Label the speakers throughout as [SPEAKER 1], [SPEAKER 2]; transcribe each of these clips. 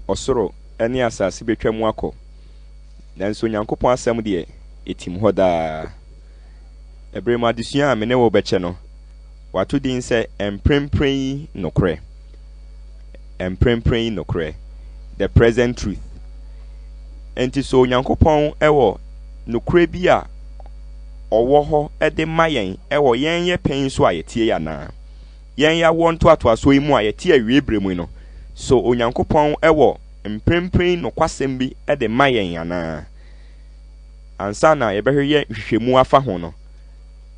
[SPEAKER 1] Ɔsoro ne asase bɛtwa mu akɔ, nanso Onyankopɔn asɛm deɛ, ɛtim hɔ daa. Ɛberɛ mu adesua a me ne wo bɛkyɛ no, wɔato din sɛ Mprempren Yi Nokorɛ. Mprempren Yi Nokorɛ, The Present Truth. Enti so Onyankopɔn wɔ nokorɛ bi a ɔwɔ hɔ de ma yɛn wɔ yɛn yɛ pɛn so a yɛteɛ yi anaa? Yɛn awoɔ ntoatoasoɔ yi mu a yɛte awiei berɛ mu yi no, so Onyankopɔn wɔ mprempren nokwasɛm bi de ma yɛn anaa? Ansa na yɛbɛhweyɛ nhwehwɛmu afa ho no,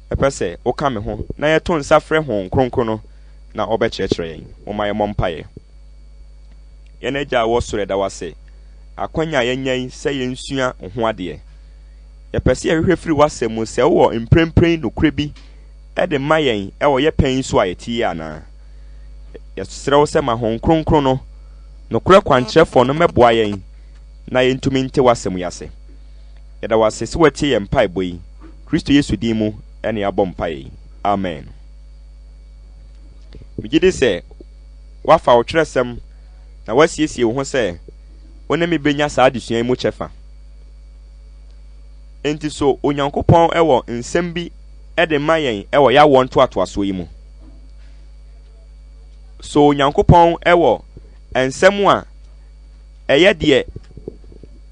[SPEAKER 1] mɛpɛ sɛ woka me ho na yɛto nsa frɛ Honhom Kronkron no na ɔbɛkyerɛkyerɛ yɛn. Momma yɛmmɔ mpaeɛ. Yɛn Agya a wɔ soro, yɛda wo ase akwanya a yɛanya yi sɛ yɛnsua wo ho adeɛ. Yɛpɛ sɛ yɛhwehwɛ firi w'asɛm mu sɛ wowɔ mprempren nokorɛ bi de ma yɛn wɔ yɛ pɛn yi so a yɛte yi anaa. Yɛsrɛ wo sɛ ma Honhom Kronkron no, nokorɛ kwankyerɛfoɔ no mmɛboa yɛn na yɛntumi nte w'asɛm yi ase. Yɛda wo ase sɛ woatie yɛn mpaebɔ yi. Kristo Yesu din mu na yɛabɔ mpaeɛ yi. Amen. Megye di sɛ woafa wo twerɛsɛm na woasiesie wo ho sɛ wo ne me bɛnya saa adesua yi mu kyɛfa. Enti so Onyankopɔn wɔ nsɛm bi de ma yɛn wɔ yɛawoɔ ntoatoasoɔ yi mu? So Onyankopɔn wɔ nsɛm a ɛyɛ deɛ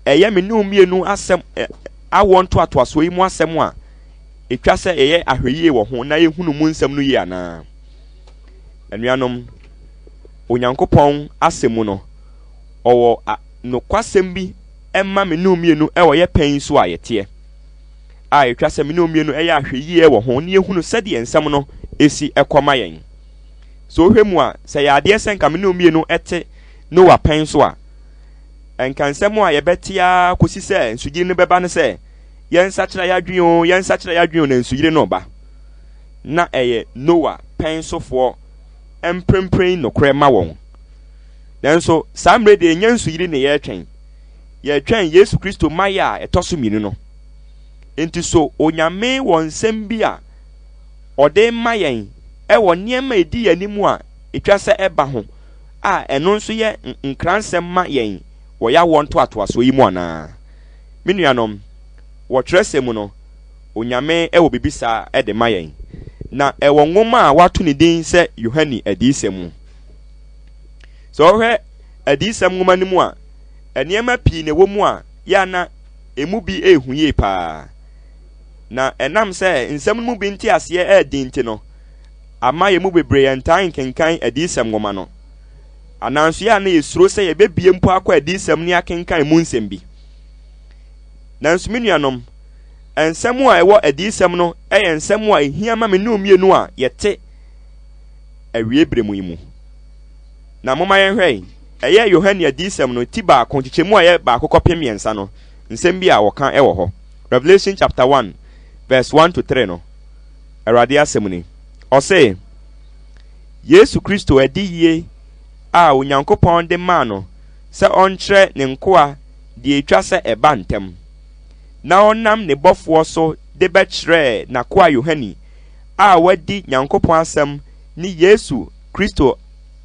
[SPEAKER 1] ɛyɛ me ne wo mmienu asɛm awoɔ ntoatoasoɔ yi mu asɛm a ɛtwa sɛ yɛyɛ ahwɛyie wɔ ho na yɛhunu mu nsɛm no yie anaa? Anuanom, Onyankopɔn asɛm mu no, ɔwɔ nokwasɛm bi ma me ne wo mmienu wɔ yɛ pɛn yi so a yɛteɛ, a ɛtwa sɛ me ne wo mmienu yɛ ahwɛyie wɔ ho na yɛhunu sɛdeɛ nsɛm no ɛsi ɛkɔ ma yɛn. Sɛ wohwɛ mu a, sɛ yɛ adeɛ sɛ nka me ne wo mmienu te Noa pɛn so a, nka nsɛm a yɛbɛte ara kɔsi sɛ nsuyiri no bɛba no sɛ, yɛnsakyera yɛadwene o, yɛnsakyera yɛadwene o, na nsuyiri no reba. Na ɛyɛ Noa pɛn sofoɔ mprempren nokorɛ ma wɔn. Nanso saa mmerɛ deɛ ɛnyɛ nsuyiri ne yɛretwɛn. Yɛretwɛn Yesu Kristo mmaeɛ a ɛtɔ so mmienu no. Enti so Onyame wɔ nsɛm bi a ɔde rema yɛn wɔ nneɛma a ɛdi yɛn anim a ɛtwa sɛ ɛba ho a ɛno nso yɛ nkransɛm ma yɛn wɔ yɛawoɔ ntoatoasoɔ yi mu anaa? Me nuanom, wɔ twerɛsɛm mu no, Onyame wɔ biribi saa de ma yɛn, na ɛwɔ nwoma a wɔato ne din sɛ Yohane Adiyisɛm mu. Sɛ wohwɛ Adiyisɛm nwoma no mu a, nneɛma pii na ɛwɔ mu a yɛ a na emu bi ɛrehu yie paa. Na ɛnam sɛ nsɛm no mu bi nteaseɛ ɛɛden nti no, ama yɛn mu bebree yɛntaa nkenkan Adiyisɛm nwoma no. Anaa nso yɛ a na yɛsuro sɛ yɛbɛbie mpo akɔ Adiyisɛm ne akenkan mu nsɛm bi. Nanso me nuanom, nsɛm a ɛwɔ Adiyisɛm no yɛ nsɛm a ɛhia ma me ne mmienu a yɛte awie berɛ mu yi mu. Na momma yɛnhwɛ, ɛyɛ Yohane Adiyisɛm no ti baako, nkyekyɛmu a ɛyɛ baako kɔpem mmiɛnsa no, nsɛm bi a wɔka wɔ hɔ. Revelation chapter 1 verse 1 to 3 no, Awurade asɛm ni. Ɔse, Yesu Kristo adiyie a Onyankopɔn de maa no sɛ ɔnkyerɛ ne nkoa deɛ ɛtwa sɛ ɛba ntɛm, na ɔnam ne bɔfoɔ so de bɛkyerɛɛ n'akoa Yohane a wadi Nyankopɔn asɛm ne Yesu Kristo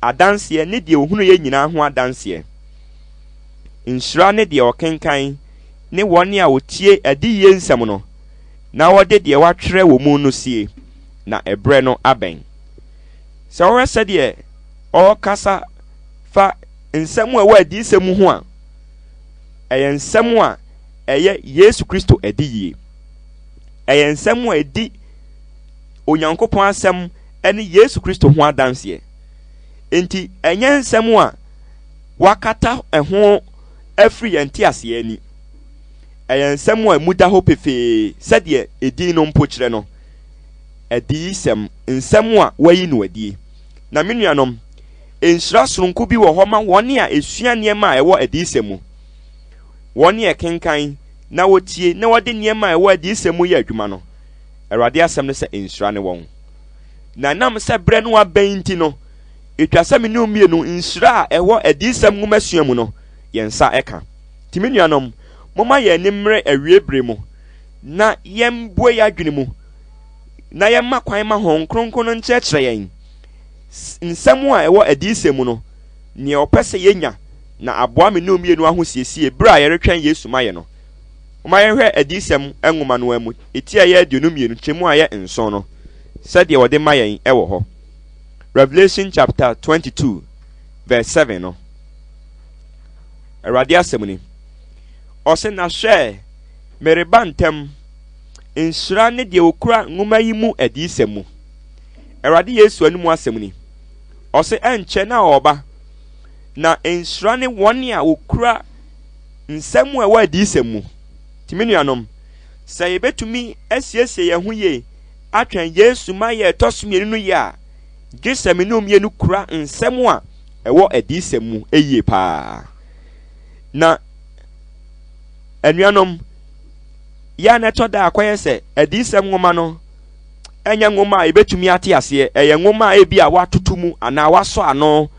[SPEAKER 1] adanseɛ ne deɛ ɔhunuiɛ nyinaa ho adanseɛ. Nhyira ne deɛ ɔkenkan ne wɔn a wɔtie adiyie nsɛm no, na wɔde deɛ wɔatwerɛ wɔ mu no sie, na ɛberɛ no abɛn. Sɛ wohwɛ sɛdeɛ ɔrekasa fa nsɛm a ɛwɔ adiyisɛm mu ho a, ɛyɛ nsɛm a ɛyɛ Yesu Kristo adiyie. Ɛyɛ nsɛm a ɛdi Onyankopɔn asɛm ne Yesu Kristo ho adanseɛ. Enti ɛnyɛ nsɛm a wakata ɛho. afiri yɛn nteaseɛ ani. Ɛyɛ nsɛm a emu da hɔ pefee sɛdeɛ edin no mpo kyerɛ no, Adiyisɛm, nsɛm a wɔayi no adie. Na me nuanom, nhyira sononko bi wɔ hɔ ma wɔn a ɛsua nneɛma a ɛwɔ adiyisɛm mu. Wɔn a ɛkenkan na wɔtie na wɔde nneɛma a ɛwɔ adiyisɛm mu yɛ adwuma no, Awurade asɛm no sɛ nhyira ne wɔn. Na ɛnam sɛ berɛ no abɛn nti no, ɛtwa sɛ me ne mmienu nhyira a ɛwɔ adiyisɛm nwomasua mu no, yɛn nsa ɛka. Nti me nuanom, momma yɛn ani mmere awie berɛ mu na yɛmbue yɛn adwene mu na yɛmma kwan ma Honhom Kronkron no nkyerɛkyerɛ yɛn nsɛm a ɛwɔ adiyisɛm mu no, nea ɔpɛ sɛ yɛnya na aboa me ne mmienu ahosiesie berɛ a yɛretwɛn Yesu ma yɛ no. Momma yɛnhwɛ Adiyisɛm nwoma no ara mu, eti a ɛyɛ 22, nkyɛmu a ɛyɛ nson no, sɛdeɛ wɔde ma yɛn wɔ hɔ. Revelation chapter 22 verse 7 no. Awurade asɛm ni. Ɔse, na hwɛ, mereba ntɛm. Nhyira ne deɛ ɔkura nwoma yi mu adiyisɛm mu. Awurade Yesu anom asɛm ni. Ɔse, ɛnkyɛ na ɔreba. Na nhyira ne wɔn a wɔkura nsɛm a ɛwɔ adiyisɛm mu. Nti me nuanom, sɛ yɛbɛtumi asiesie yɛn ho yie atwɛn Yesu ma yɛ ɛtɔ so mmienu no yie a, gye sɛ me ne mmienu kura nsɛm a ɛwɔ adiyisɛm mu yie paa. Na anuanom, yɛ a na ɛtɔ da akɔyɛ sɛ adiyisɛm nwoma no ɛnyɛ nwoma a yɛbɛtumi ate aseɛ, ɛyɛ nwoma a ebi a wɔatoto mu anaa wɔasɔ ano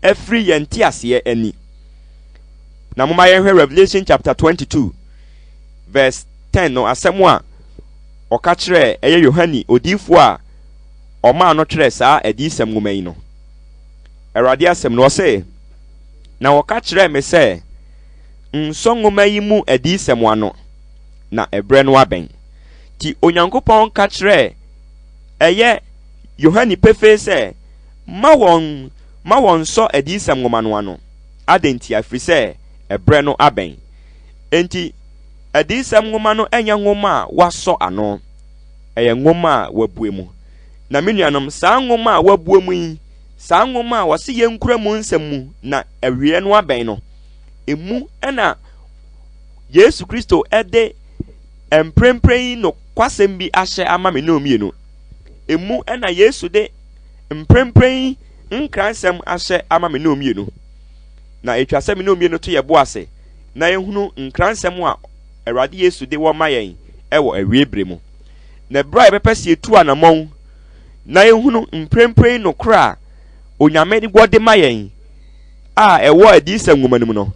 [SPEAKER 1] afiri yɛn nteaseɛ ani. Na momma yɛnhwɛ Revelation chapter 22 verse 10 no asɛm a ɔka kyerɛɛ ɛyɛ Yohane odiyifoɔ a ɔmaa no twerɛ saa adiyisɛm nwoma yi no. Awurade asɛm no ɔse, Na wɔka kyerɛɛ me sɛ, Nsɔ nwoma yi mu adiyisɛm ano, na ɛberɛ no abɛn. Nti Onyankopɔn ka kyerɛɛ ɛyɛ Yohane pefee sɛ, Ma wɔn ma wɔnsɔ adiyisɛm nwoma no ano. Adɛn ntia? Ɛfiri sɛ ɛberɛ no abɛn. Enti, Adiyisɛm nwoma no nyɛ nwoma a wɔasɔ ano. Ɛyɛ nwoma a wɔabue mu. Na me nuanom, saa nwoma a wɔabue mu yi, saa nwoma a wɔse yɛnkura mu nsɛm mu na awieɛ no abɛn no, emu na Yesu Kristo de mprempren yi nokwasɛm bi ahyɛ ama me ne mmienu. Emu na Yesu de mprempren yi nkransɛm ahyɛ ama me ne mmienu. Na etwa sɛ me ne mmienu to yɛ bo ase na yɛhunu nkransɛm a Awurade Yesu de wɔ ma yɛn wɔ awie bere mu. Na berɛ a yɛbɛpɛ sɛ yɛtu anammɔn na yɛhunu mprempren nokorɛ a Onyame wɔ de ma yɛn a ɛwɔ Adiyisɛm nwoma no mu no,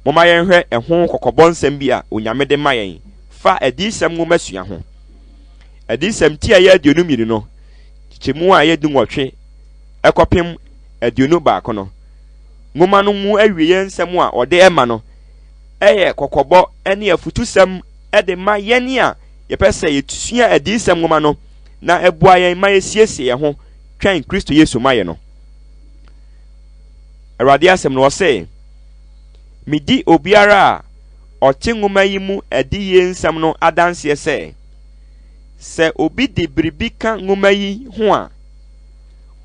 [SPEAKER 1] momma yɛnhwɛ ɛho kɔkɔbɔ nsɛm bi a Onyame de ma yɛn fa Adiyisɛm nwoma sua ho. Adiyisɛm ti a ɛyɛ 22 no, kyekyɛmu a ɛyɛ 18 kɔpem 21 no, nwoma no mu awieɛ nsɛm a ɔde ma no yɛ kɔkɔbɔ ne afutusɛm de ma yɛn a yɛpɛ sɛ yɛsua Adiyisɛm nwoma no na ɛboa yɛn ma yɛsiesie yɛn ho twɛn Kristo Yesu ma yɛ no. Awurade asɛm no ɔse, Medi obiara a ɔte nwoma yi mu adiyie nsɛm no adanseɛ sɛ, sɛ obi de biribi ka nwoma yi ho a,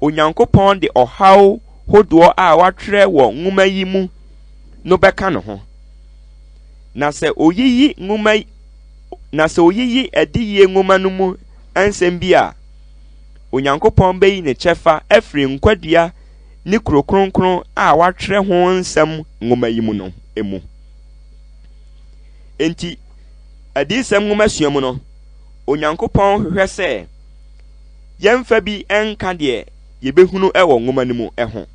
[SPEAKER 1] Onyankopɔn de ɔhaw hodoɔ a wɔatwerɛ wɔ nwoma yi mu no bɛka ne ho. Na sɛ oyiyi nwoma na sɛ oyiyi adiyie nwoma no mu nsɛm bi a, Onyankopɔn bɛyi ne kyɛfa afiri nkwadua ne kuro kronkron a wɔatwerɛ ho nsɛm nwoma yi mu no mu. Enti, Adiyisɛm nwomasua mu no, Onyankopɔn hwehwɛ sɛ yɛmfa bi nka deɛ yɛbɛhunu wɔ nwoma no mu ho.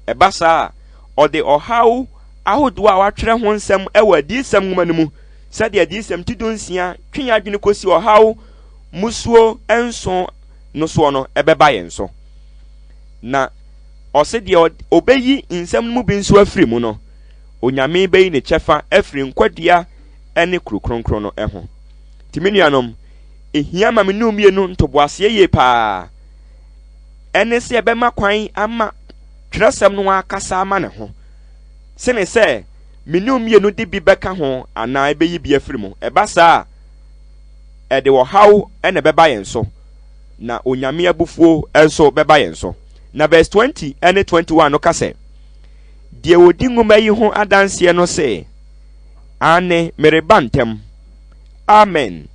[SPEAKER 1] Ɛba saa a, ɔde ɔhaw ahodoɔ a wɔatwerɛ ho nsɛm wɔ Adiyisɛm nwoma no mu, sɛdeɛ Adiyisɛm ti dunsia twe yɛn adwene kɔsi ɔhaw mmusuo nson no soɔ no, ɛbɛba yɛn so. Na ɔse deɛ ɔbɛyi nsɛm no mu bi nso afiri mu no, Onyame bɛyi ne kyɛfa afiri nkwadua ne kuro kronkron no ho. Nti me nuanom, ɛhia ma me ne mmienu ntoboaseɛ yie paa ɛne sɛ yɛbɛma kwan ama twerɛsɛm no akasa ama ne ho sene sɛ me ne mmienu de bi bɛka ho anaa ɛbɛyi bi afiri mu. Ɛba saa a, ɛde ɔhaw na ɛbɛba yɛn so, na Onyame abufuo nso bɛba yɛn so. Na verse 20 ne 21 no ka sɛ, Deɛ ɔdi nwoma yi ho adanseɛ no se, Aane, mereba ntɛm. Amen.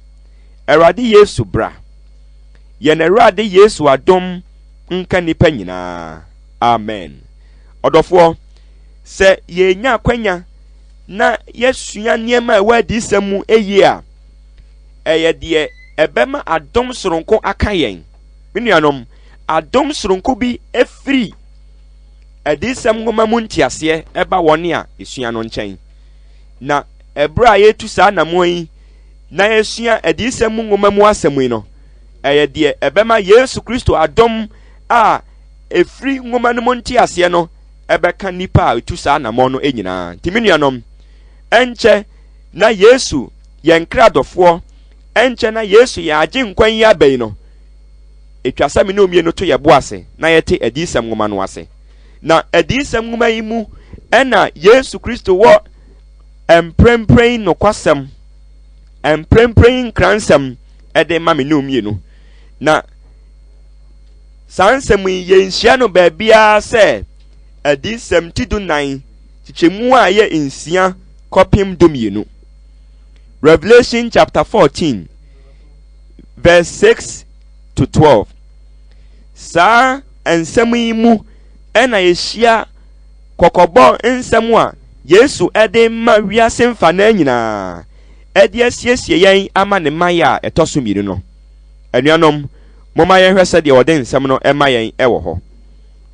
[SPEAKER 1] Awurade Yesu, bra. Yɛn Awurade Yesu adom nka nnipa nyinaa. Amen. Ɔdɔfoɔ, sɛ yɛnya akwanya na yɛasua nneɛma a ɛwɔ adiyisɛm mu yie a, ɛyɛ deɛ ɛbɛma adom soronko aka yɛn. Me nuanom, adom soronko bi firi adiyisɛm nwoma mu nteaseɛ ɛba wɔn a ɛsua no nkyɛn. Na ɛberɛ a yɛtu saa anamoa yi na yɛsua adiyisɛm mu nwoma mu asɛm yi no, ɛyɛ deɛ ɛbɛma Yesu Kristo adom a ɛfiri nwoma no mu nteaseɛ no ɛbɛka nnipa a ɛtu saa anammɔn no nyinaa. Nti me nuanom, ɛnkyɛ na Yesu yɛn kra dɔfoɔ, ɛnkyɛ na Yesu yɛn agye nkwa yi aba yi no, ɛtwa sɛ me ne mmienu to yɛ bo ase na yɛte adiyisɛm nwoma no ase. Na adiyisɛm nwoma yi mu ɛna Yesu Kristo wɔ mprempren nokwasɛm, mprempren nkransɛm ɛde ma me ne mmienu. Na Saa nsɛm yi, yɛnhyia no baabiara sɛ Adiyisɛm ti dunan, kyekyɛmu a ɛyɛ nsia kɔpem dumienu. Revelation chapter 14, verse 6 to 12. Saa nsɛm yi mu ɛna yɛhyia kɔkɔbɔ nsɛm a Yesu de ma wiase mfanaa nyinaa ɛde asiesie yɛn ama ne mmaeɛ a ɛtɔ so mmienu no. Anuanom, momma yɛnhwɛ sɛdeɛ ɔde nsɛm no ma yɛn wɔ hɔ.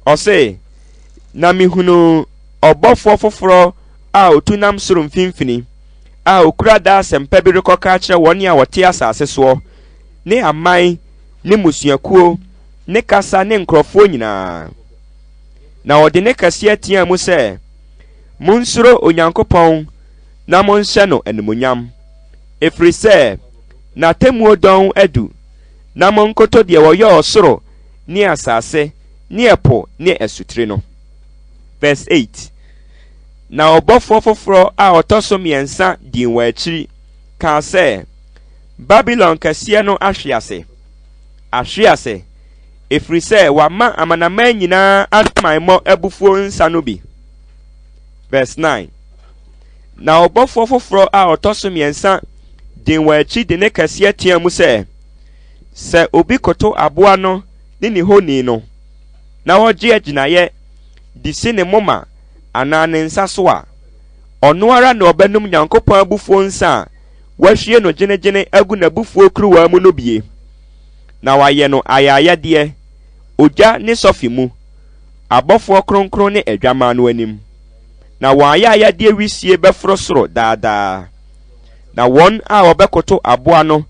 [SPEAKER 1] Ɔse, Na mehunuu ɔbɔfoɔ foforɔ a ɔtu nam soro mfimfini, a ɔkura daa asɛmpa bi rekɔka akyerɛ wɔn a wɔte asase soɔ, ne aman, ne mmusuakuo, ne kasa ne nkurɔfoɔ nyinaa. Na ɔde ne kɛseɛ teaa mu sɛ, Monsuro Onyankopɔn na monhyɛ no animuonyam, ɛfiri sɛ n'atemmuo dɔn adu, na monkoto deɛ ɔyɛɛ ɔsoro ne asase ne ɛpo ne asutire no. Verse 8. Na ɔbɔfoɔ foforɔ a ɔtɔ so mmiɛnsa dii wɔn akyiri kaa sɛ, Babilon kɛseɛ no ahwe ase, ahwe ase, ɛfiri sɛ wama amanaman nyinaa adwamammɔ abufuo nsa no bi. Verse 9. Na ɔbɔfoɔ foforɔ a ɔtɔ so mmiɛnsa dii wɔn akyi de ne kɛseɛ teaa mu sɛ, Sɛ obi koto aboa no ne ne honi no, na ɔgye agyinaeɛ de si ne moma anaa ne nsa so a, ɔno ara na ɔbɛnom Nyankopɔn abufuo nsa a wahwie no gyenegyene agu n'abufuo kuruwa mu no bie, na wayɛ no ayayadeɛ, ogya ne sɔfe mu, abɔfoɔ kronkron ne Adwammaa no anim. Na wɔn ayayadeɛ wisie bɛforo soro daa daa. Na wɔn a wɔbɛkoto aboa no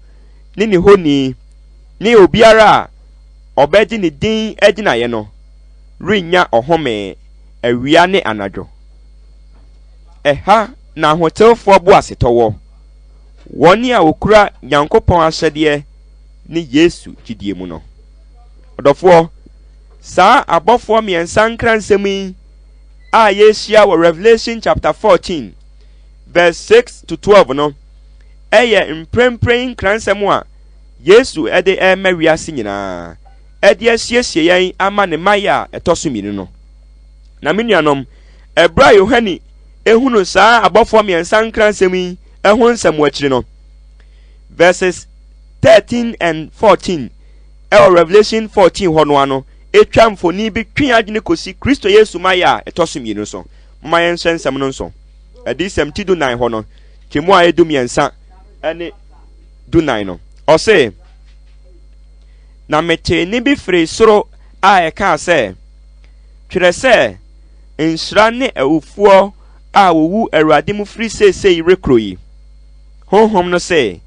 [SPEAKER 1] ne ne honi ne obiara a ɔbɛgye ne din agyinaeɛ no rennya ɔhome awia ne anadwo. Ɛha na ahotewfoɔ boasetɔ wɔ, wɔn a wɔkura Nyankopɔn ahyɛdeɛ ne Yesu gyidie mu no. Ɔdɔfoɔ, saa abɔfoɔ mmiɛnsa nkransɛm yi a yɛrehyia wɔ Revelation chapter 14 verse 6 to 12 no yɛ mprempren nkransɛm a Yesu de rema wiase nyinaa de asiesie yɛn ama ne mmaeɛ a ɛtɔ so mmienu no. Na me nuanom, ɛberɛ a Yohane ehunu saa abɔfoɔ mmiɛnsa nkransɛm yi ho nsɛm akyiri no, verses 13 and 14 ɛwɔ Revelation 14 hɔ no ano etwa mfoni bi twe adwene kɔsi Kristo Yesu mmaeɛ a ɛtɔ so mmienu so. Momma yɛnhyɛ nsɛm no nso. Adiyisɛm ti dunan hɔ no, kyɛmu a ɛyɛ dumiɛnsa ne dunan no, ɔse, Na metee nne bi firii soro a ɛkaa sɛ, Twerɛ sɛ, Nhyira ne awufoɔ a wɔwu Awurade mu firi seesei rekorɔ yi. Honhom no se,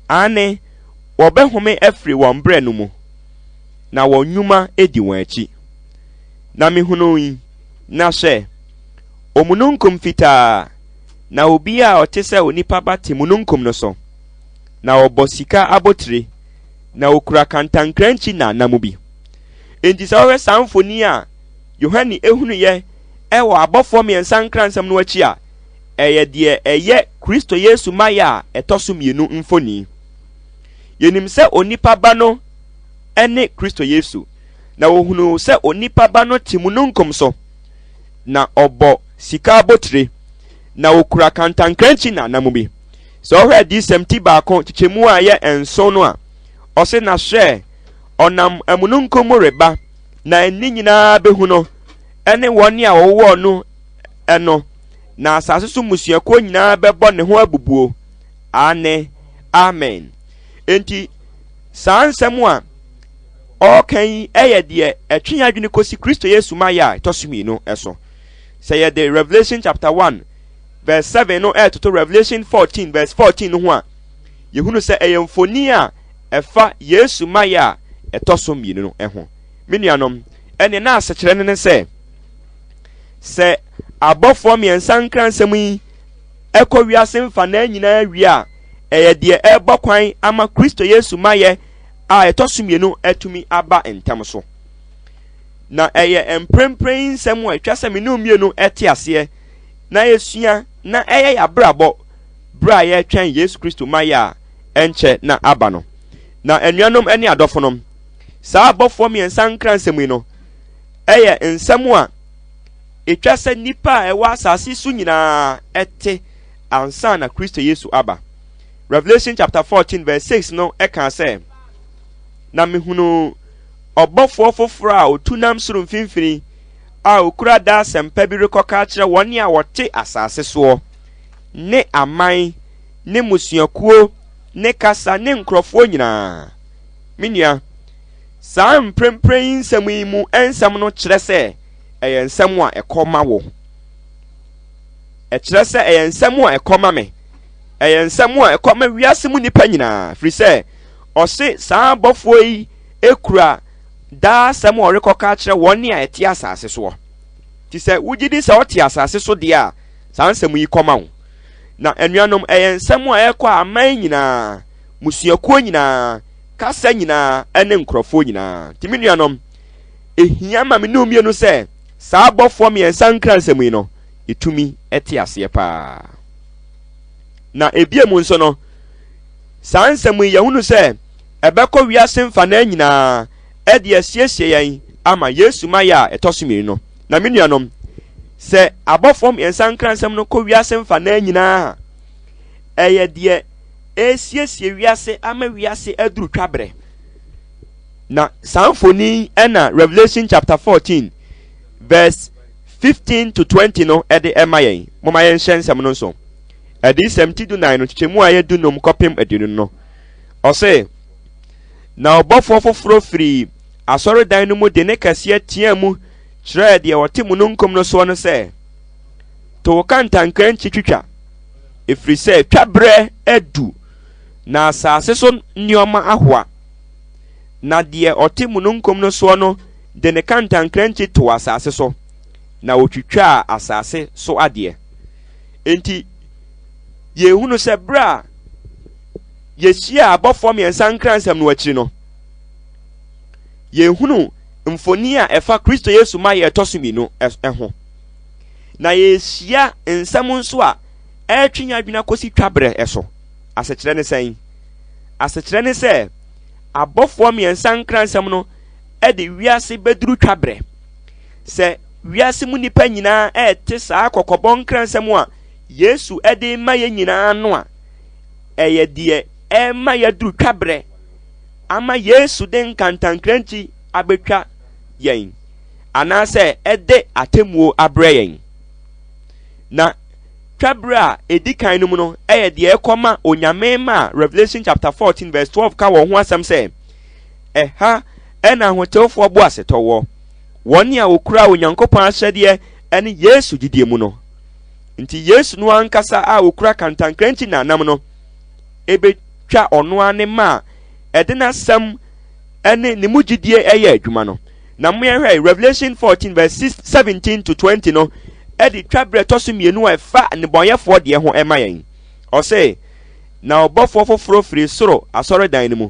[SPEAKER 1] Aane, wɔbɛhome afiri wɔn berɛ no mu, na wɔn nnwuma di wɔn akyi. Na mehunui, na hwɛ, omununkum fitaa, na obi a ɔte sɛ onipa ba te mununkum no so, na ɔbɔ sika abotire, na okura kantankrankyi nnamnam bi. Enti sɛ wohwɛ saa mfoni a Yohane hunuiɛ wɔ abɔfoɔ mmiɛnsa nkransɛm no akyi a, ɛyɛ deɛ ɛyɛ Kristo Yesu mmaeɛ a ɛtɔ so mmienu mfoni. Yɛnim sɛ onipa ba no ne Kristo Yesu, na wɔhunuu sɛ onipa ba no te mununkum so, na ɔbɔ sika abotire. Na ɔkura kantankrankyi nnamnam bi. Sɛ wohwɛ Adiyisɛm ti baako nkyekyɛmu a ɛyɛ nson no a, ɔse, Na hwɛ, ɔnam amununkum mu reba, na ani nyinaa bɛhu no, ɛne wɔn a wɔwowɔɔ no no, na asase so mmusuakuo nyinaa bɛbɔ ne ho abubuo. Aane, Amen. Enti, saa nsɛm a ɔreka yi yɛ deɛ ɛtwe yɛn adwene kɔsi Kristo Yesu mayɛ a ɛtɔ so mmienu so. Sɛ yɛde Revelation chapter 1 verse 7 no ɛretoto Revelation 14 verse 14 no ho a, yɛhunu sɛ ɛyɛ mfoni a ɛfa Yesu mayɛ a ɛtɔ so mmienu no ho. Me nuanom, ɛne na asekyerɛ no ne sɛ, sɛ abɔfoɔ mmiɛnsa nkransɛm yi ɛkɔ wiase mfanaa nyinaa wie a, ɛyɛ deɛ ɛrebɔ kwan ama Kristo Yesu mayɛ a ɛtɔ so mmienu atumi aba ntɛm so. Na ɛyɛ mprempren yi nsɛm a ɛtwa sɛ me ne mmienu te aseɛ na yɛsua na ɛyɛ yɛabrabɔ berɛ a yɛretwɛn Yesu Kristo mayɛ a ɛnkyɛ na aba no. Na anuanom ne adɔfonom, saa abɔfoɔ mmiɛnsa nkra nsɛm yi no ɛyɛ nsɛm a ɛtwa sɛ nnipa a ɛwɔ asase so nyinaa ɛte ansa na Kristo Yesu aba. Revelation chapter 14 verse 6 no ɛka sɛ, Na mehunuu ɔbɔfoɔ foforɔ a ɔtu nam soro mfimfini a ɔkura daa asɛmpa bi rekɔka akyerɛ wɔn a wɔte asase soɔ ne aman ne mmusuakuo ne kasa ne nkurɔfoɔ nyinaa. Me nua, saa mprempren yi nsɛm yi mu nsɛm no kyerɛ sɛ ɛyɛ nsɛm a ɛkɔ ma wo. Ɛkyerɛ sɛ ɛyɛ nsɛm a ɛkɔ ma me. Ɛyɛ nsɛm a ɛkɔ ma wiase mu nnipa nyinaa, firi sɛ ɔse saa abɔfoɔ yi kura daa asɛm a ɔrekɔka akyerɛ wɔn a ɛte asase soɔ. Nti sɛ wogye di sɛ ɔte asase so deɛ a, saa nsɛm yi kɔma wo. Na anuanom, ɛyɛ nsɛm a ɛkɔ aman nyinaa, mmusuakuo nyinaa, kasa nyinaa, ne nkurɔfoɔ nyinaa. Nti me nuanom, ɛhia ma me ne mmienu sɛ saa abɔfoɔ mmiɛnsa nkra nsɛm yi no, yɛtumi te aseɛ paa. Na ebia mu nso no, saa nsɛm yi yɛhunu sɛ ɛbɛkɔ wiase mfanaa nyinaa ɛde asiesie yɛn ama Yesu mayɛ a ɛtɔ so mmienu no. Na me nuanom, sɛ abɔfoɔ mmiɛnsa nkransɛm no kɔ wiase mfanaa nyinaa a, ɛyɛ deɛ ɛresiesie wiase ama wiase aduru twaberɛ. Na saa mfoni ɛna Revelation chapter 14 verse 15 to 20 no ɛde ɛma yɛn. Momma yɛnhyɛ nsɛm no nso. Adiyisɛm ti dunan no kyekyɛmu a ɛyɛ dunum kɔpem aduonu no, ɔse, Na ɔbɔfoɔ foforɔ firii asɔredan no mu de ne kɛseɛ teaa mu kyerɛɛ deɛ ɔte mununkum no soɔ no sɛ, To wo kantankrankyi twitwa, ɛfiri sɛ twaberɛ adu, na asase so nneɛma ahoa. Na deɛ ɔte mununkum no soɔ no de ne kantankrankyi too asase so, na ɔtwitwaa asase so adeɛ. Enti, yɛhunu sɛ berɛ a yɛhyia abɔfoɔ mmiɛnsa nkransɛm no akyiri no, yɛhunu mfoni a ɛfa Kristo Yesu ma yɛtɔ so mmienu ho. Na yɛhyia nsɛm nso a ɛretwe yɛn adwene akɔsi twaberɛ so. Asekyerɛ ne sɛn? Asekyerɛ ne sɛ abɔfoɔ mmiɛnsa nkransɛm no de wiase bɛduru twaberɛ. Sɛ wiase mu nnipa nyinaa rete saa kɔkɔbɔ nkransɛm a Yesu de rema yɛn nyinaa no a, ɛyɛ deɛ ɛrema yɛaduru twaberɛ ama Yesu de nkantankrankyi abɛtwa yɛn anaasɛ ɛde atemmuo abrɛ yɛn. Na twaberɛ a ɛdi kan no mu no ɛyɛ deɛ ɛkɔma Onyame ma a Revelation chapter 14 verse 12 ka wɔn ho asɛm sɛ ɛha ɛna ahotewfoɔ boasetɔ wɔ. Wɔn a wɔkura Onyankopɔn ahyɛdeɛ ne Yesu gyidie mu no. Nti Yesu no ankasa a ɔkura kantankrankyi nnamnam no ɛbɛtwa ɔno ara ne ma a ɛde n'asɛm ne ne mu gyidie ɛyɛ adwuma no. Na moyɛhwɛ Revelation 14 verse 17 to 20 no ɛde twa berɛ ɛtɔ so mmienu a ɛfa nnebɔnyɛfoɔ deɛ ho ɛma yɛn. Ɔse, na ɔbɔfoɔ foforɔ firi soro asɔredan no mu,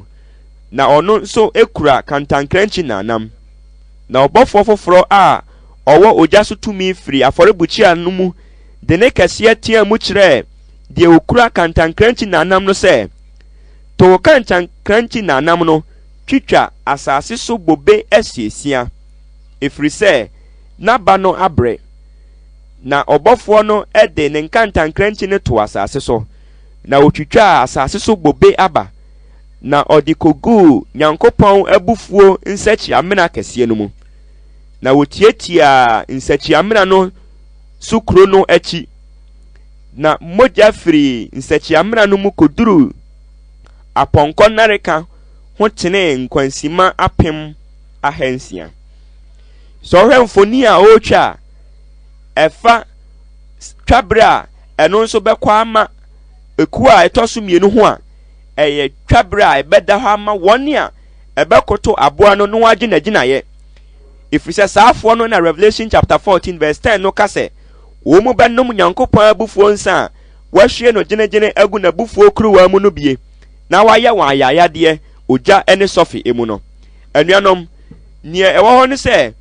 [SPEAKER 1] na ɔno nso kura kantankrankyi nnamnam. Na ɔbɔfoɔ foforɔ a ɔwɔ ogya so tumi firi afɔrebukyia no mu de ne kɛseɛ teaa mu kyerɛɛ deɛ ɔkura kantankrankyi nnamnam no sɛ, To wo kantankrankyi nnamnam no twitwa asase so bobe asiesia, ɛfiri sɛ n'aba no abere. Na ɔbɔfoɔ no de ne nkantankrankyi no too asase so, na ɔtwitwaa asase so bobe aba, na ɔde kɔguu Nyankopɔn abufuo nsakyiamena kɛseɛ no mu. Na wɔtiatiaa nsakyiamena no so kuro no akyi, na mogya firii nsakyiamena no mu kɔduruu apɔnkɔ nnareka ho tenee nkwansimma 1600. Sɛ ɔhwɛ mfoni a ɔretwa a ɛfa twabere a ɛno nso bɛkɔ ama ekuo a ɛtɔ so mmienu ho a, ɛyɛ twabere a ɛbɛda hɔ ama wɔn a ɛbɛkoto aboa no na wɔagye n'agyinaeɛ. Ɛfiri sɛ saa afoɔ no na Revelation chapter 14 verse 10 no ka sɛ wɔn mu bɛnom Nyankopɔn abufuo nsa a wɔahwie no gyenegyene agu n'abufuo kuruwa mu no bie na wɔayɛ wɔn ayayadeɛ ogya ne sɔfe mu no. Anuanom, nea ɛwɔ hɔ ne sɛ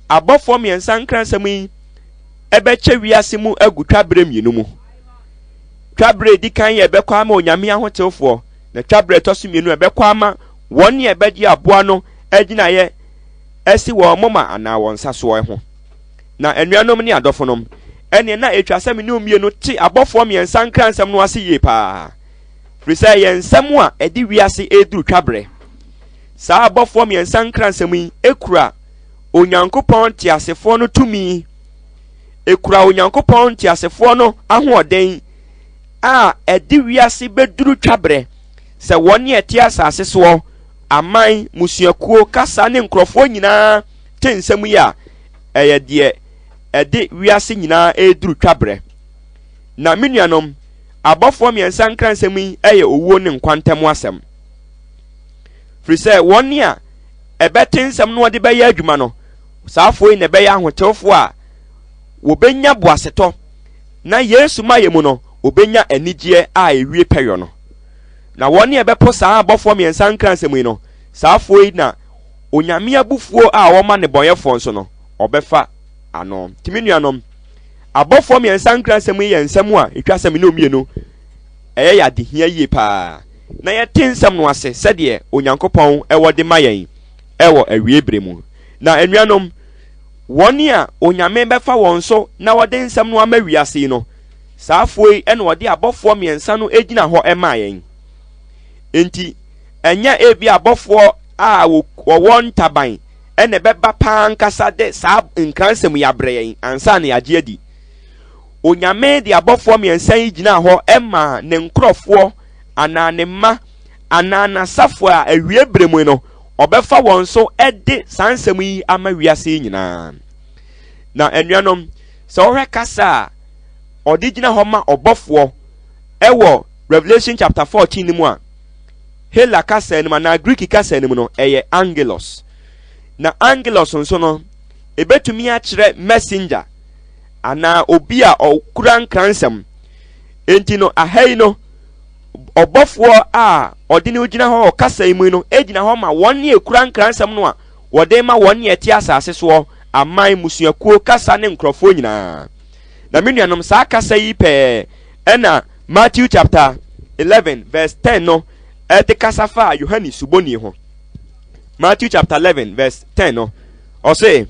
[SPEAKER 1] abɔfoɔ mmiɛnsa nkransɛm yi ɛbɛkyɛ wiase mu agu twaberɛ mmienu mu. Twaberɛ edi kan yɛ ɛbɛkɔ ama Onyame ahotewfoɔ, na twaberɛ ɛtɔ so mmienu ɛbɛkɔ ama wɔn a ɛbɛgye aboa no agyinaeɛ asi wɔn moma anaa wɔn nsa soɔ ho. Na anuanom ne adɔfonom, ɛneɛ na ɛtwa sɛ me ne mmienu te abɔfoɔ mmiɛnsa nkransɛm no ase yie paa, firi sɛ ɛyɛ nsɛm a ɛde wiase ɛreduru twaberɛ. Saa abɔfoɔ mmiɛnsa nkransɛm yi kura Onyankopɔn teasefoɔ no tumi, ɛkura Onyankopɔn teasefoɔ no ahoɔden a ɛde wiase bɛduru twaberɛ sɛ wɔn ne ɛte asase soɔ, aman, mmusuakuo, kasa ne nkurɔfoɔ nyinaa te nsɛm yi a, ɛyɛ deɛ ɛde wiase nyinaa ɛreduru twaberɛ. Na me nuanom, abɔfoɔ mmiɛnsa nkransɛm yi yɛ owuo ne nkwa ntam asɛm. Firi sɛ wɔn a ɛbɛte nsɛm no wɔde bɛyɛ adwuma no, saa afoɔ yi na ɛbɛyɛ ahotewfoɔ a wɔbɛnya boasetɔ na Yesu mayɛ mu no, wɔbɛnya anigyeɛ a ɛwie pɛyɔ no. Na wɔn a ɛbɛpo saa abɔfoɔ mmiɛnsa nkransɛm yi no, saa afoɔ yi na Onyame abufuo a wɔma nnebɔneyɛfoɔ nso no, ɔbɛfa ano. Nti me nuanom, abɔfoɔ mmiɛnsa nkransɛm yi yɛ nsɛm a ɛtwa sɛ me ne mmienu ɛyɛ yɛ adehia yie paa na yɛte nsɛm no ase sɛdeɛ Onyankopɔn ɛwɔ de ma yɛn ɛwɔ awie berɛ mu. Na anuanom, wɔn a Onyame bɛfa wɔn so na wɔde nsɛm no ama wiase yi no, saa afoɔ yi ɛna ɔde abɔfoɔ mmiɛnsa no gyina hɔ ɛmaa yɛn. Enti, ɛnyɛ ebi abɔfoɔ a wɔwɔ ntaban ɛna ɛbɛba paa ankasa de saa nkransɛm yi abrɛ yɛn ansa na yɛagye adi. Onyame de abɔfoɔ mmiɛnsa yi gyinaa hɔ maa ne nkurɔfoɔ anaa ne mma anaa n'asafo a awie berɛ mu no ɔbɛfa wɔn so de saa nsɛm yi ama wiase yi nyinaa. Na anuanom, sɛ wohwɛ kasa a ɔde gyina hɔ ma ɔbɔfoɔ ɛwɔ Revelation chapter 14 no mu a, Hela kasa no mu anaa Greek kasa no mu no, ɛyɛ angelos. Na angelos nso no, ebetumi akyerɛ messenger anaa obi a ɔkura nkransɛm. Enti no, aha yi no, ɔbɔfoɔ a ɔde ne gyina hɔ wɔ kasa yi mu no gyina hɔ ma wɔn ne ekura nkransɛm no a wɔde ma wɔn ne ɛte asase soɔ, aman, mmusuakuo, kasa ne nkurɔfoɔ nyinaa. Na me nuanom, saa kasa yi pɛɛ ɛna Matthew chapter 11 verse 10 no ɛde kasa faa Yohane Suboni ho. Matthew chapter 11 verse 10 no, ɔse,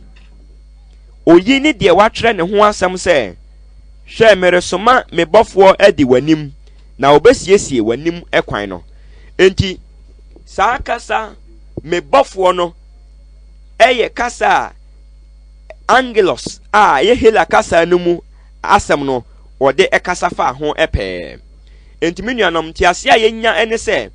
[SPEAKER 1] Oyi ne deɛ wɔatwerɛ ne ho asɛm sɛ, Hwɛ, meresoma me bɔfoɔ adi w'anim, na ɔbɛsiesie w'anim kwan no. Enti, saa kasa me bɔfoɔ no ɛyɛ kasa a angelos a ɛyɛ Hela kasa no mu asɛm no wɔde kasa faa ho pɛɛ. Enti me nuanom, nteaseɛ a yɛnya ne sɛ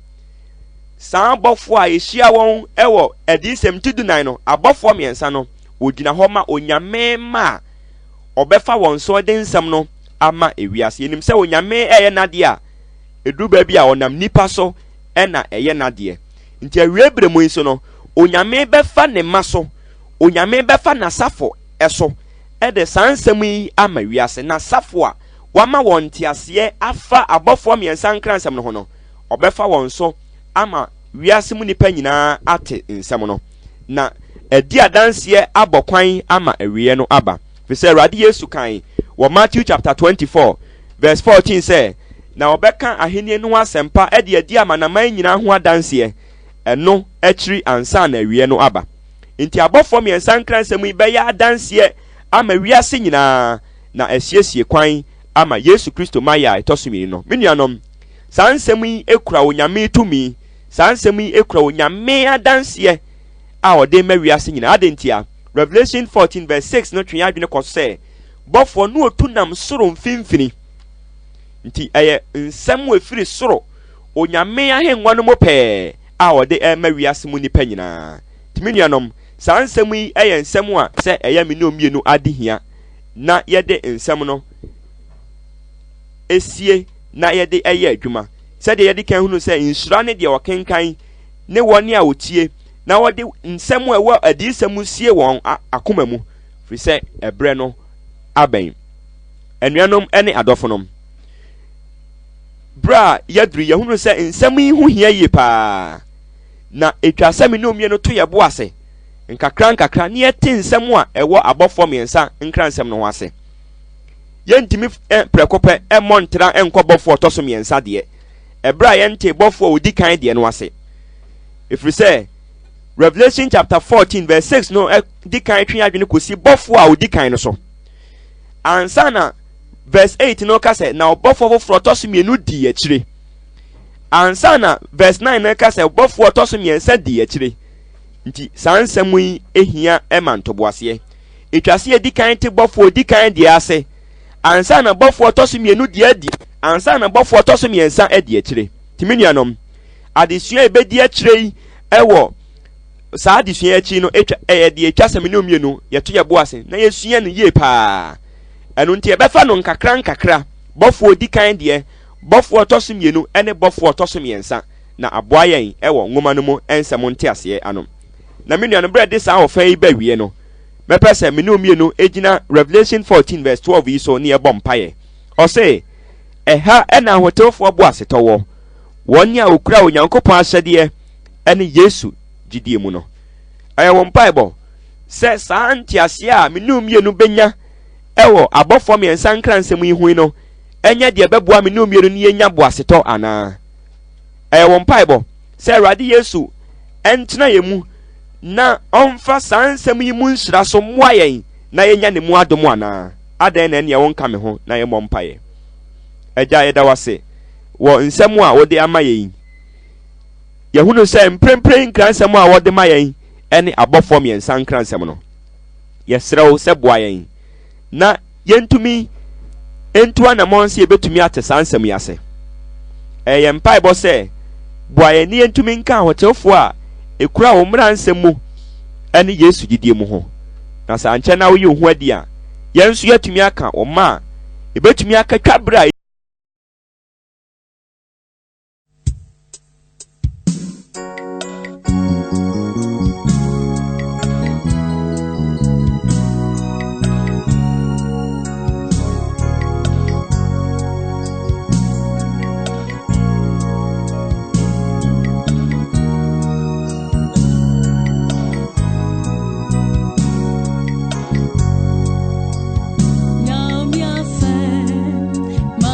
[SPEAKER 1] saa abɔfoɔ a yɛhyia wɔn wɔ Adiyisɛm ti dunan no, abɔfoɔ mmiɛnsa no, wɔgyina hɔ ma Onyame mma a ɔbɛfa wɔn so de nsɛm no ama ewiase. Yɛnim sɛ Onyame ɛyɛ n'adeɛ a, ɛduru baabi a ɔnam nipa so ɛna ɛyɛ n'adeɛ. Nti awie berɛ mu yi so no, Onyame bɛfa ne mma so, Onyame bɛfa n'asafo so de saa nsɛm yi ama wiase. N'asafo a wama wɔn nteaseɛ afa abɔfoɔ mmiɛnsa nkransɛm no ho no, ɔbɛfa wɔn so ama wiase mu nnipa nyinaa ate nsɛm no, na adi adanseɛ abɔ kwan ama awieɛ no aba. Firi sɛ Awurade Yesu kae wɔ Matthew chapter 24 verse 14 sɛ, Na wɔbɛka ahennie no ho asɛmpa de adi amanaman nyinaa ho adanseɛ, ɛno akyiri ansa na awieɛ no aba. Enti abɔfoɔ mmiɛnsa nkransɛm yi bɛyɛ adanseɛ ama wiase nyinaa. na asiesie kwan ama Yesu Kristo mmaeɛ a ɛtɔ so mmienu no. Me nuanom, saa nsɛm yi kura Onyame tumi. Saa nsɛm yi kura Onyame adanseɛ a ɔde ma wiase nyinaa. Adɛn ntia? Revelation 14 verse 6 no twe yɛn adwene kɔ so sɛ bɔfoɔ no otu nam soro mfimfini. Nti ɛyɛ nsɛm a ɛfiri soro Onyame ahengua no mu pɛɛ a ɔde rema wiase mu nnipa nyinaa. Nti me nuanom, saa nsɛm yi yɛ nsɛm a sɛ ɛyɛ me ne mmienu adehia na yɛde nsɛm no sie na yɛde yɛ adwuma. Sɛdeɛ yɛde kan hunu sɛ nhyira ne deɛ ɔkenkan ne wɔn a wɔtie na wɔde nsɛm a ɛwɔ adiyisɛm mu sie wɔn akoma mu, firi sɛ ɛberɛ no abɛn. Anuanom ne adɔfonom, berɛ a yɛaduru yɛhunu sɛ nsɛm yi ho hia yie paa, na ɛtwa sɛ me ne mmienu to yɛ bo ase nkakra nkakra ne yɛte nsɛm a ɛwɔ abɔfoɔ mmiɛnsa nkransɛm no ho ase. Yɛntumi prɛko pɛ mmɔ ntra nkɔ bɔfoɔ ɔtɔ so mmiɛnsa deɛ, ɛberɛ a yɛnte bɔfoɔ a ɔdi kan deɛ no ase. Ɛfiri sɛ Revelation chapter 14 verse 6 no di kan twe adwene kɔsi bɔfoɔ a ɔdi kan no so. Ansa na verse 8 no ka sɛ na ɔbɔfoɔ foforɔ ɔtɔ so mmienu dii akyire. Ansa na verse 9 no ka sɛ ɔbɔfoɔ ɔtɔ so mmiɛnsa dii akyire. Nti saa nsɛm yi hia ma ntoboaseɛ. Ɛtwa sɛ yɛdi kan te bɔfoɔ ɔdi kan deɛ ase ansa na bɔfoɔ ɔtɔ so mmienu deɛ adi ansa na bɔfoɔ ɔtɔ so mmiɛnsa adi akyire. Nti me nuanom, adesua a ɛbɛdi akyire yi wɔ saa adesua akyi no atwa ɛyɛ deɛ atwa sɛ me ne mmienu yɛto yɛ bo ase na yɛsua no yie paa. Ɛno nti yɛbɛfa no nkakra nkakra, bɔfoɔ di kan deɛ, bɔfoɔ ɔtɔ so mmienu ne bɔfoɔ ɔtɔ so mmiɛnsa, na aboa yɛn wɔ nwoma no mu nsɛm nteaseɛ ano. Na me nuanom, berɛ de saa ɔfa yi ba wie no, mɛpɛ sɛ me ne mmienu gyina Revelation 14 verse 12 yi so ne yɛbɔ mpaeɛ. Ɔse, ɛha na ahotefoɔ bo asetɔ wɔ, wɔn a wɔkura Onyankopɔn ahyɛdeɛ ne Yesu gyidie mu no. Ɛyɛ wɔn mpaebɔ sɛ saa nteaseɛ a me ne mmienu bɛnya wɔ abɔfoɔ mmiɛnsa nkransɛm yi ho yi no ɛnyɛ deɛ ɛbɛboa me ne mmienu ne yɛnya boasetɔ anaa. Ɛyɛ wɔn mpaebɔ sɛ Awurade Yesu ɛntena yɛn mu na ɔmfa saa nsɛm yi mu nhyira so mmoa yɛn na yɛnya ne mu adom anaa. Adɛn na ɛneɛ wonka me ho na yɛmmɔ mpaeɛ? Agya, yɛda wo ase wɔ nsɛm a wode ama yɛn yi. Yɛhunu sɛ mprempren nkransɛm a wɔde ma yɛn ne abɔfoɔ mmiɛnsa nkransɛm no. Yɛsrɛ wo sɛ boa yɛn na yɛntumi ntu anammɔn sɛ yɛbɛtumi ate saa nsɛm yi ase. Ɛyɛ yɛn mpaebɔ sɛ boa yɛn ne yɛntumi nka ahotefoɔ a ɛkura wo mmara nsɛm mu ne Yesu gyidie mu ho. Na sɛ ankyɛ na woyi wo ho adi a, yɛn nso yɛatumi aka wo mma a yɛbɛtumi aka twa berɛ a
[SPEAKER 2] Nyame asɛm.